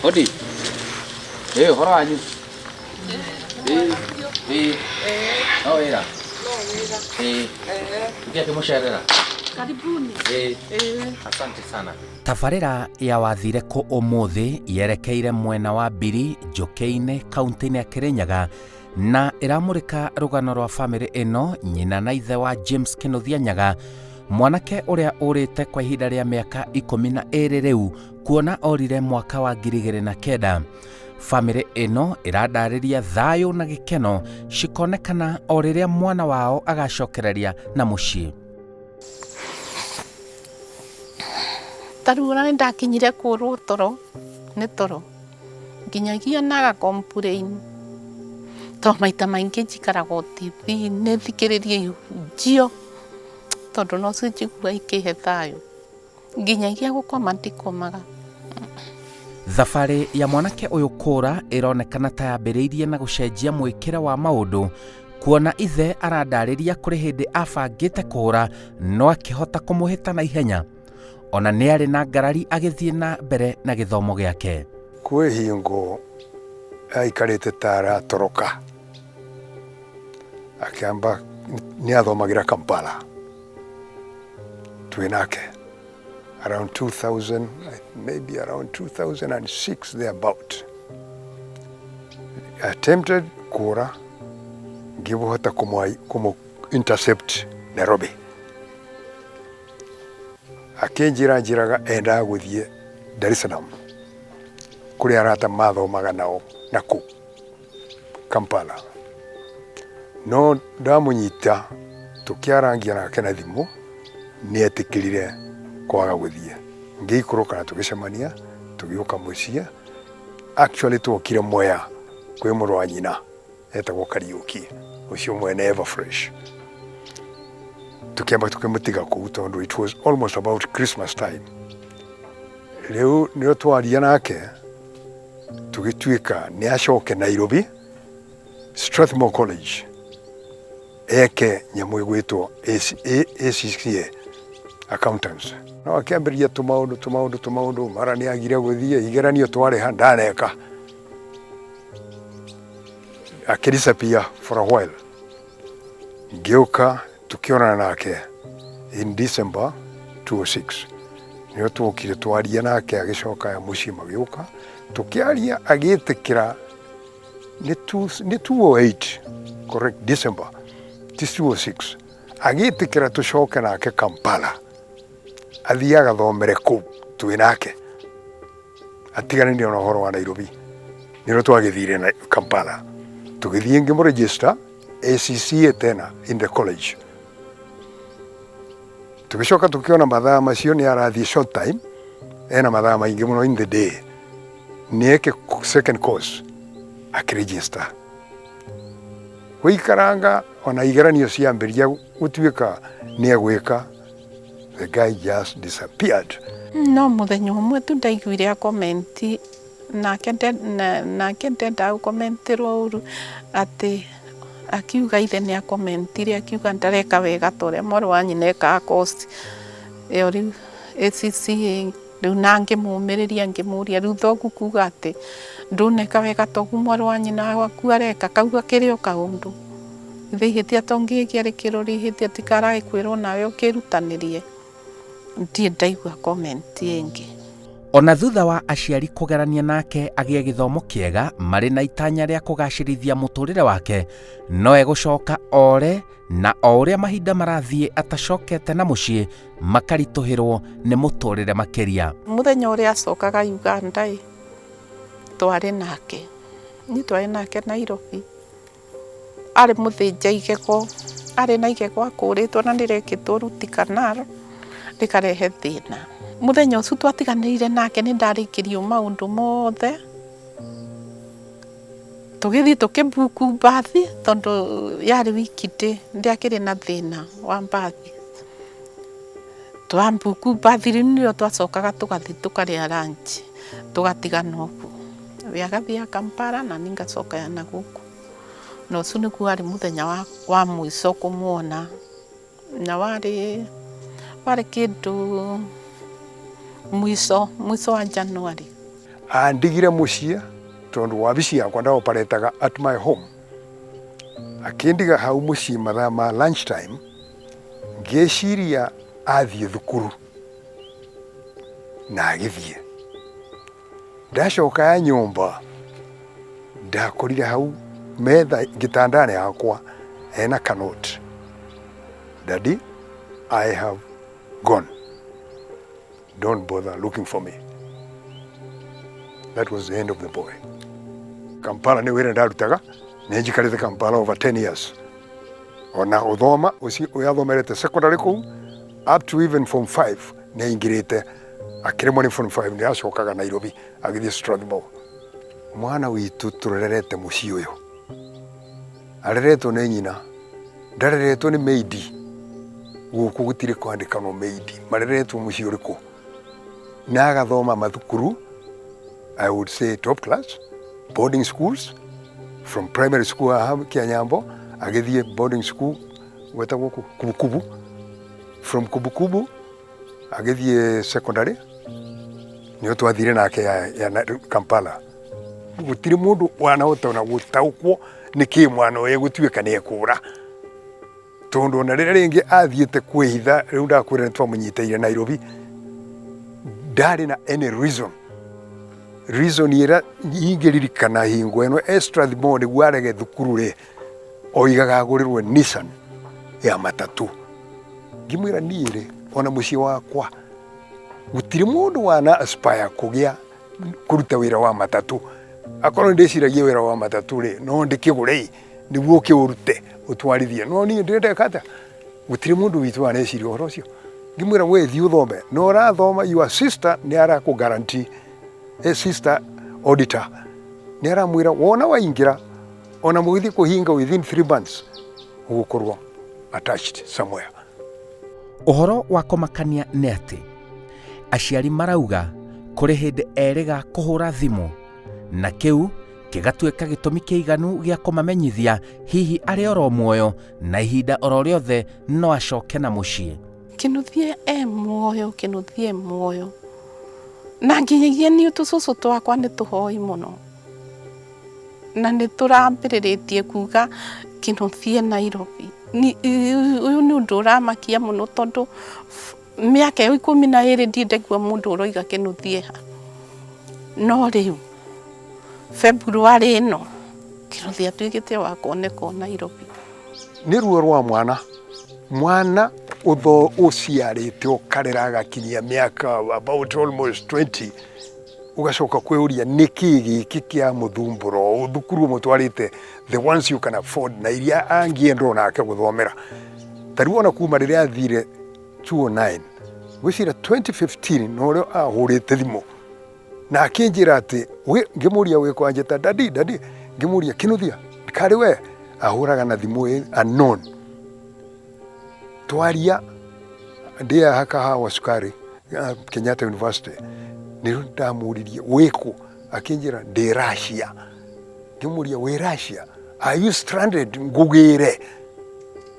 Hodi. Eh, ũhoro wanyu? Eh, eh. No wĩra. Eh. Tũkĩakĩmũcerera. Karibuni. Eh. Asante sana. Tabarĩra ya Wathire Kũ Ũmũthĩ yerekeire mwena wa Biri, Njũkĩ-inĩ, kaunti-inĩ ya Kĩrĩnyaga na ĩramũrĩka rũgano rwa famĩlĩ ĩno, nyina na ithe wa James Kĩnuthia Nyaga, mwanake ũrĩa ũrĩte kwa ihinda rĩa mĩaka 12 rĩu kuona orire mwaka wa 2009. Famĩlĩ ĩno ĩrandarĩria thayũ na gĩkeno cikonekana o rĩrĩa mwana wao agacokereria na mũciĩ. Ta rĩu ona nĩ ndakinyire kũrwo toro nĩ toro nginyagia na aga complain tondũ maita maingĩ njikaraga o TV-inĩ thikĩrĩrie ihunjio tondũ nocio njiguaga ikĩhe thayũ. Nginyagia gũkoma ndikomaga. Thabarĩ ya mwanake ũyũ kũra ĩronekana ta yambĩrĩirie na gũcenjia mwĩkĩre wa maũndũ kuona ithe arandarĩria kũrĩ hĩndĩ abangĩte kũra no akĩhota kũmũhĩta na ihenya. Ona nĩ arĩ na ngarari agĩthiĩ na mbere na gĩthomo gĩake. Kwĩ hingo aikarĩte ta aratoroka akĩamba nĩ athomagĩra Kampala twĩ nake around 2000, maybe around 2006 thereabout, attempted kũra ngĩhota kũmũ intercept Nairobi. Akĩnjĩra njĩraga endaga gũthiĩ Dar es Salaam kũrĩa arata mathomaga nao na kũu Kampala. No ndamũnyita tũkĩarangia nake na thimũ nĩ etĩkĩrire kwaga gũthiĩ. Ngĩikũrũka na tũgĩcemania tũgĩũka mũciĩ. Actually twokire Mwea kwĩ mũrũ wa nyina etagwo Kariũki ũcio mwene Everfresh. Tũkĩamba tũkĩmũtiga kũu tondũ it was almost about Christmas time. Rĩu nĩo twaria nake tũgĩtuĩka nĩ acoke Nairobi Strathmore College eke nyamũ ĩgwĩtwo ACCA accountants. No akĩambĩrĩria tũmaũndũ tũmaũndũ tũmaũndũ mara nĩ agire gũthiĩ igeranio twarĩha ndaneka. Akĩdisappear for a while. Ngĩũka tũkĩonana nake in December 2006. Nĩo twokire twaria nake agĩcoka ya mũciĩ magĩũka tũkĩaria agĩtĩkĩra nĩ 208 correct December ti 206 agĩtĩkĩra tũcoke nake Kampala athiĩ agathomere kũu twĩ nake atiganĩrie na ũhoro wa Nairobi. Nĩrĩo twagĩthire na Kampala tũgĩthiĩ ngĩmũregister ACCA tena in the college. Tũgĩcoka tũkĩona mathaa macio nĩ arathiĩ short time ena mathaa maingĩ mũno in the day nĩ eke second course akĩregister. Gũikaranga ona igeranio ciambĩrĩria gũtuĩka nĩ egwĩka, the guy just disappeared. No mũthenya ũmwe tu ndaiguire a comment nake nake ndendaga gũkomenterwo ũru atĩ akiuga ithe nĩ akomentire akiuga ndareka wega ta ũrĩa mwarĩ wa nyina ekaga course ĩyo rĩu ACCA rĩu na ngĩmũmĩrĩria ngĩmũria rĩu thoguo kuga atĩ ndũneka wega ta ũguo mwarĩ wa nyina waku areka kau gakĩrĩ o kaũndũ. Ithe ihĩtia to ngĩgĩa rĩkĩrwo ihĩtia tikaragĩkwĩrwo nawe ũkĩrutanĩrie. Ndirĩ ndaigua comment ĩngĩ. Ona thutha wa aciari kũgerania nake agĩe gĩthomo kĩega marĩ na itanya rĩa kũgacĩrithia mũtũrĩre wake, no egũcoka ore na o ũrĩa mahinda marathiĩ atacokete na mũciĩ makaritũhĩrwo nĩ mũtũrĩre makĩria. Mũthenya ũrĩa acokaga Uganda ĩ, twarĩ nake, niĩ twarĩ nake Nairobi. Arĩ mũthĩnje igego, arĩ na igego akũrĩtwo na nĩrekĩtwo root canal rĩkarehe thĩna. Mũthenya ũcio twatiganĩire nake nĩ ndarĩkirio maũndũ mothe, tũgĩthiĩ tũkĩ book mbathi tondũ yarĩ weekday ndĩakĩrĩ na thĩna wa mbathi. Twa book mbathi rĩu nĩrĩo twacokaga tũgathiĩ tũkarĩa lunch tũgatigana ũguo. We agathiaga Kampala na niĩ ngacoka na gũkũ. Na ũcio nĩguo warĩ mũthenya wa mũico kũmuona. Na warĩ warĩ kĩndũ mũico mũico wa January. Andigire mũciĩ tondũ wabici yakwa ndaoparetaga at my home. Akĩndiga hau mũciĩ mathaa ma lunch time, ngĩciria athiĩ thukuru na agĩthiĩ. Ndacoka ya nyũmba ndakorire hau metha gĩtandanĩ yakwa hena kanote, "Daddy, I have gone, don't bother looking for me." That was the end of the boy. Kampala nĩ wĩra ndarutaga, nĩ njikarĩte Kampala over 10 years. Ona ũthoma ũcio ũyũ athomerete secondary kũu up to even form 5 nĩ aingĩrĩte, akĩremwo nĩ form 5 nĩ acokaga Nairobi agĩthiĩ Strathmore. Mwana witũ tũrerete mũciĩ ũyũ, areretwo nĩ nyina, ndareretwo nĩ maid. Gũkũ gũtirĩ kwandĩkanwo maid, mareretwo mũciĩ ũrĩkũ na agathoma mathukuru, I would say top class boarding schools, from primary school haha Kianyambo, agĩthiĩ boarding school gwetagwo kũ? Kubukubu. From Kubukubu agĩthiĩ secondary, nĩo twathire nake ya Kampala. Gũtirĩ mũndũ wanahota ona gũtaũkwo nĩkĩ mwana ũyũ gũtuĩka nĩ ekũra, tondũ ona rĩrĩa rĩngĩ athiĩte kwĩhitha, rĩu ndakwĩra nĩ twamũnyitĩire Nairobi, ndarĩ na any reason ĩrĩa ingĩririkana hingo ĩno e Strathmore nĩguo arege thukuru rĩ, oigaga agũrĩrwo Nissan ya matatũ. Ngĩmwĩra niĩ rĩ, ona mũciĩ wakwa gũtirĩ mũndũ wana aspire kũgĩa kũruta wĩra wa matatũ. Akorwo nĩ ndĩciragia wĩra wa matatũ rĩ, no ndĩkĩgũre nĩguo ũkĩũrute ũtwarithie, no niĩ ndĩrendeka atĩa? Gũtirĩ mũndũ witũ waneciria ũhoro ũcio. Ngĩmwĩra we thiĩ ũthome, no ũrathoma, your sister nĩ arakũ guarantee, a sister auditor nĩ aramwĩra wona waingĩra, ona mũgĩthiĩ kũhinga within 3 months ũgũkorwo attached somewhere. Ũhoro wa kũmakania nĩ atĩ aciari marauga kũrĩ hĩndĩ erĩga kũhũra thimũ, na kĩu gĩgatuĩka gĩtũmi kĩiganu gĩa kũmamenyithia hihi arĩ oro muoyo na ihinda oro rĩothe no acoke na mũciĩ. Kĩnuthia e muoyo, Kĩnuthia e muoyo, na nginyagia niĩ tũcũcũ twakwa nĩ tũhoi mũno na nĩ tũrambĩrĩrĩtie kuga Kĩnuthia Nairobi. Ũyũ nĩ ũndũ ũramakia mũno, tondũ mĩaka ĩyo 12 ndirĩ ndaigua mũndũ ũroiga Kĩnuthia ha. No rĩu February ĩno Kĩnuthia atuĩkĩte wa kuoneka Nairobi. Nĩ ruo rwa mwana ũtho ũciarĩte ũkarera agakinyia mĩaka about almost 20, ũgacoka kwĩũria nĩkĩ gĩkĩ kĩa mũthumbũro ũũ. Thukuru ũmũtwarĩte the ones you can afford na iria angĩenda onake gũthomera. Ta rĩu ona kuma rĩrĩa athire 209, gwĩciria 2015 norĩo ahũrĩte thimũ na akĩnjĩra atĩ ngĩmũria wĩ kwanjĩta, "Daddy, daddy." Ngĩmũria, "Kĩnuthia, karĩ we?" Ahũraga na thimũ ĩ unknown. Twaria ndĩ kahawa cukari Kenyatta University, nĩ ndamũririe wĩkũ, akĩnjĩra ndĩ Russia. Ngĩmũria, "Wĩ Russia? Are you stranded? Ngũgĩre."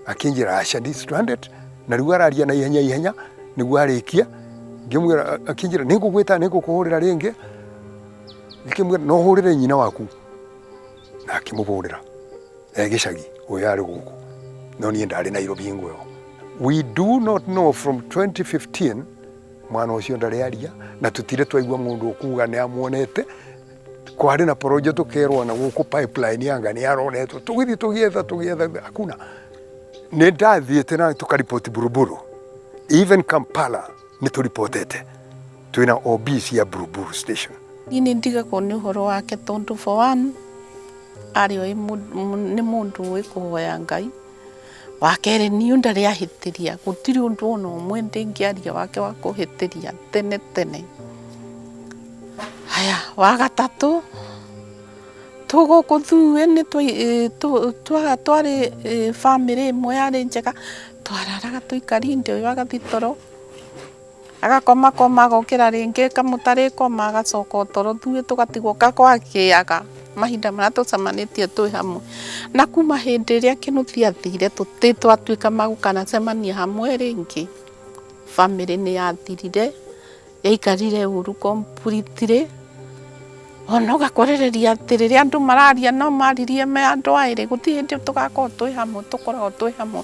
Akĩnjĩra, "Aca, ndi stranded." Na rĩu araria na ihenya ihenya nĩguo arĩkia. Ngĩmwĩra, akĩnjĩra, "Nĩngũgwĩta, nĩngũkũhũrĩra rĩngĩ." Ngĩkĩmwĩra no hũrĩre nyina waku, na akĩmũhũrĩra e gĩcagi, ũyũ arĩ gũkũ, no niĩ ndarĩ Nairobi hingo ĩyo. We do not know. From 2015 mwana ũcio ndarĩ aria na tũtirĩ twaigua mũndũ ũkuga nĩ amuonete. Kwarĩ na porojo, tũkerwo na gũkũ pipeline yanga nĩ aronetwo, tũgĩthiĩ tũgĩetha tũgĩetha, hakuna. Nĩ ndathiĩte na tũkaripoti Buruburu, even Kampala nĩ tũripotete, twĩna OB cia Buruburu station. Niĩ nĩ ndigagwo nĩ ũhoro wake, tondũ for one arĩ oĩ nĩ mũndũ ũĩ kũhoya Ngai. Wa kerĩ, niĩ ndarĩ ahĩtĩria, gũtirĩ ũndũ ona ũmwe ndĩngĩaria wake wa kũhĩtĩria tene tene. Haya, wa gatatũ, tũgũkũ thuĩ nĩ twarĩ bamĩrĩ ĩmwe yarĩ njega, twararaga tũikarinde, ũyũ agathiĩ toro, agakoma koma, agokĩra rĩngĩ kamũtarĩ koma, agacoka o toro, ithuĩ tũgatigwo gwakĩaga mahinda marĩa tũcemanĩtie twĩ hamwe. Na kuma hĩndĩ ĩrĩa Kĩnuthia athire, tũtirĩ twatuĩka magũkanacemania hamwe rĩngĩ. Bamĩrĩ nĩ yathirire, yaikarire ũru completely. Ona ũgakorereria atĩ rĩrĩa andũ mararia no maririe me andũ aĩrĩ, gũtirĩ hĩndĩ tũgakorwo twĩ hamwe, tũkoragwo twĩ hamwe.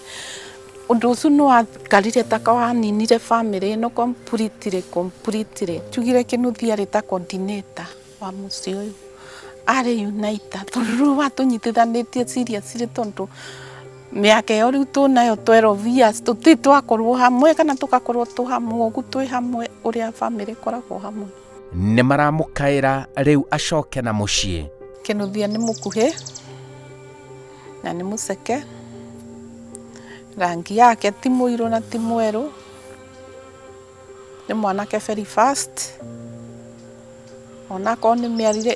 Ũndũ ũcio nĩ wakarire ta waninire bamĩrĩ ĩno completely completely. Njugire Kĩnuthia arĩ ta coordinator wa mũciĩ ũyũ, arĩ uniter tondũ rĩu watũnyitithanĩtie seriously tondũ mĩaka ĩyo rĩu twĩnayo 12 years tũtirĩ twakorwo hamwe kana tũgakorwo twĩ hamwe ũguo twĩ hamwe ũrĩa bamĩrĩ ĩkoragwo hamwe. Nĩ maramũkaĩra rĩu acoke na mũciĩ. Kĩnuthia nĩ mũkuhĩ na nĩ mũceke, rangi yake ti mũirũ na ti mwerũ, nĩ mwanake very fast, onakorwo nĩ mĩarire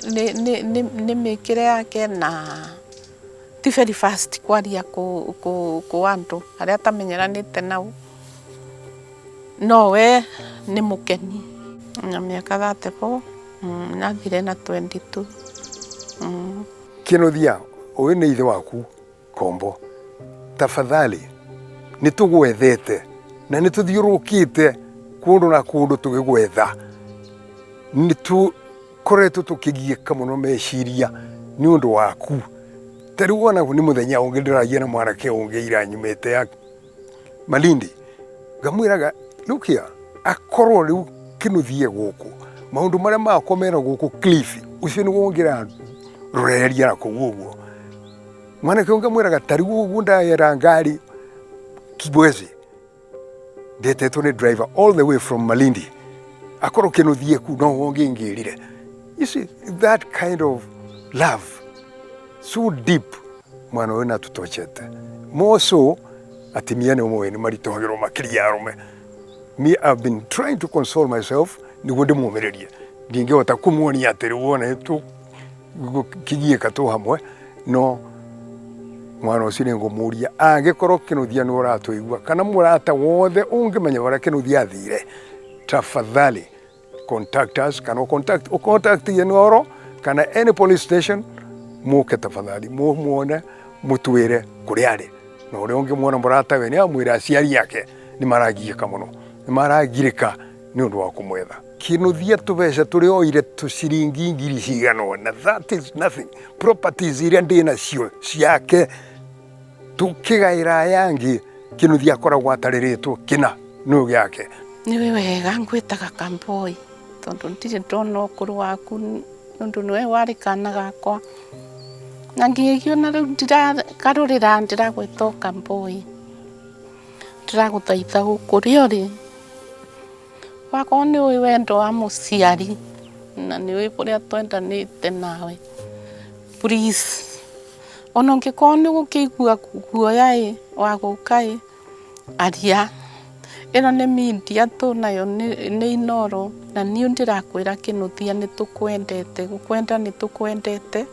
nĩ mĩkĩre yake na ti very fast kwaria kũ andũ arĩa atamenyeranĩte nao, no we nĩ mũkeni. Na mĩaka 34, athire na 22. Kĩnuthia, ũyũ nĩ ithe waku Kombo, tafadhali nĩ tũgwethete na nĩ tũthiũrũrũkĩte kũndũ na kũndũ tũgĩgwetha. Nĩ tũkoretwo tũkĩgiĩka mũno meciria nĩ ũndũ waku. Ta rĩu ona nĩ mũthenya ũngĩ ndĩragia na mwanake ũngĩ ira nyumĩte ya Malindi, ngamwĩraga look here, akorwo rĩu Kĩnuthia gũkũ, maũndũ marĩa makwa mena gũkũ Kilifi, ũcio nĩguo ũngĩraroreria na kũu ũguo. Mwanake ũngĩ ngamwĩraga ta rĩu ũguo ndayera ngari Kibwezi, ndetetwo nĩ driver all the way from Malindi, akorwo Kĩnuthia ku no ũngĩngĩrire. You see, that kind of love so deep mwana ũyũ nĩatũtochete more so atimia nĩ ũmwe nĩ maritũhagĩrwo makĩria ya arũme. Me I've been trying to console myself nĩguo ndĩmũmĩrĩrie, ndingĩhota kũmuonia atĩ rĩu wona tũkĩgiĩka tũ hamwe, no mwana ũcio nĩ ngũmũria angĩkorwo Kĩnuthia nĩ ũratũigua kana mũrata wothe ũngĩmenya ũrĩa Kĩnuthia athire, tafadhali contact us kana contact contact Inooro kana any police station muke tafadhali muone mutwire kuria ari na uria ungimuona muratawe ni amwire aciari ake ni maragiĩka muno ni maragirĩka nĩ ũndũ wa kũmwetha. Kĩnuthia tũbeca tũrĩa oire tũciringi ngiri cigana ũna, that is nothing. Properties iria ndĩ nacio ciake tũkĩgaĩra aya angĩ, Kĩnuthia akoragwo atarĩrĩtwo kĩna nĩ gĩake. Nĩũĩ wega ngwĩtaga Kamboi tondũ ndirĩ ndona ũkũrũ waku nĩũndũ nĩwe warĩ kana gakwa na nginyagia ona rĩu ndiragarũrĩra ndĩragwĩta o Kamboi. Ndĩragũthaitha kũrĩa ũrĩ wakorwo nĩũĩ wendo wa mũciari na nĩũĩ ũrĩa twendanĩte nawe, please ona ũngĩkorwo nĩ ũgũkĩigua guoya ĩ wa gũka ĩ, aria. Ĩno nĩ media tũnayo nĩ Inooro na niĩ ndĩrakwĩra Kĩnuthia nĩ tũkwendete, gũkwenda nĩ tũkwendete,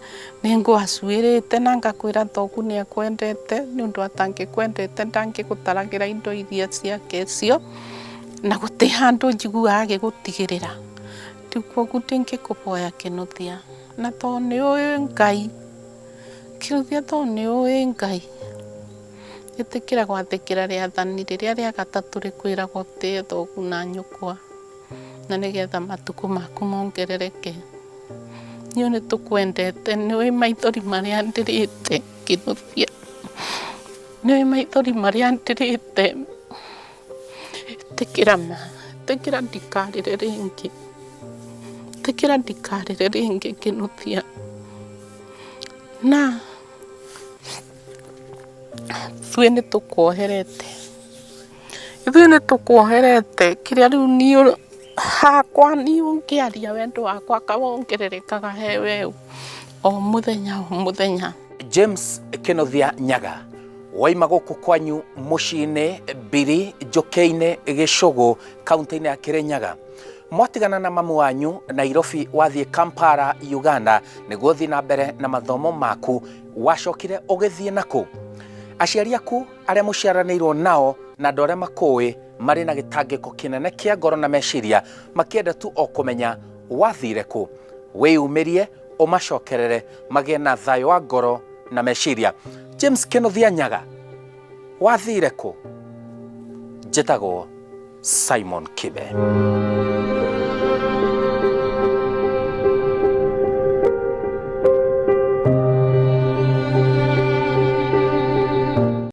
nĩ ngwacuĩrĩte na ngakwĩra thoguo nĩ akwendete nĩ ũndũ atangĩkwendete ndangĩgũtaragĩra indo iria ciake icio, na gũtirĩ handũ njiguaga agĩgũtigĩrĩra. Rĩu koguo ndingĩkũhoya Kĩnuthia, na tondũ nĩ ũĩ Ngai, Kĩnuthia tondũ nĩ ũĩ Ngai, ĩtĩkĩra gwathĩkĩra rĩathani rĩrĩa rĩa gatatũ rĩkwĩraga ũtĩe thoguo na nyũkwa, na nĩgetha matukũ maku mongerereke. Niĩ nĩ tũkwendete, nĩ ũĩ maithori marĩa ndĩrĩte Kĩnuthia, nĩ ũĩ maithori marĩa ndĩrĩte, ĩtĩkĩra ma, ĩtĩkĩra ndikarĩre rĩngĩ, ĩtĩkĩra ndikarĩre rĩngĩ Kĩnuthia. Na ithuĩ nĩ tũkuoherete, ithuĩ nĩ tũkuoherete kĩrĩa rĩu niĩ hakwa niĩ ũngĩaria wendo wakwa wongererekaga he we o mũthenya o mũthenya. James Kĩnuthia Nyaga waima gũkũ kwanyu mũciĩ-inĩ Mbiri Njũkĩ-inĩ Gĩcũgũ kaunti-inĩ ya Kĩrĩnyaga. Mwatigana na mamu wanyu Nairobi wathiĩ Kampala Uganda nĩguo ũthiĩ na mbere na mathomo maku, wacokire ũgĩthiĩ nakũ? Aciari aku arĩa mũciaranĩirwo nao na andũ arĩa makũĩ marĩ na gĩtangĩko kĩnene kĩa ngoro na meciria makĩenda tu o kũmenya wathire kũ. Wĩyumĩrie ũmacokerere magĩe na thayũ wa ngoro na meciria. James Kĩnuthia Nyaga, wathire kũ? Njĩtagwo Simon Kibe.